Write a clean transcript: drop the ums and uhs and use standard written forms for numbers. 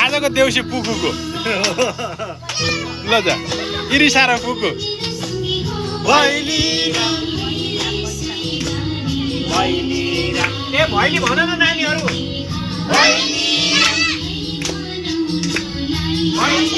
आजको देउसी पुकुको ल जा इरिसारा पुकु भैली ए भैली भन न नानीहरू भैली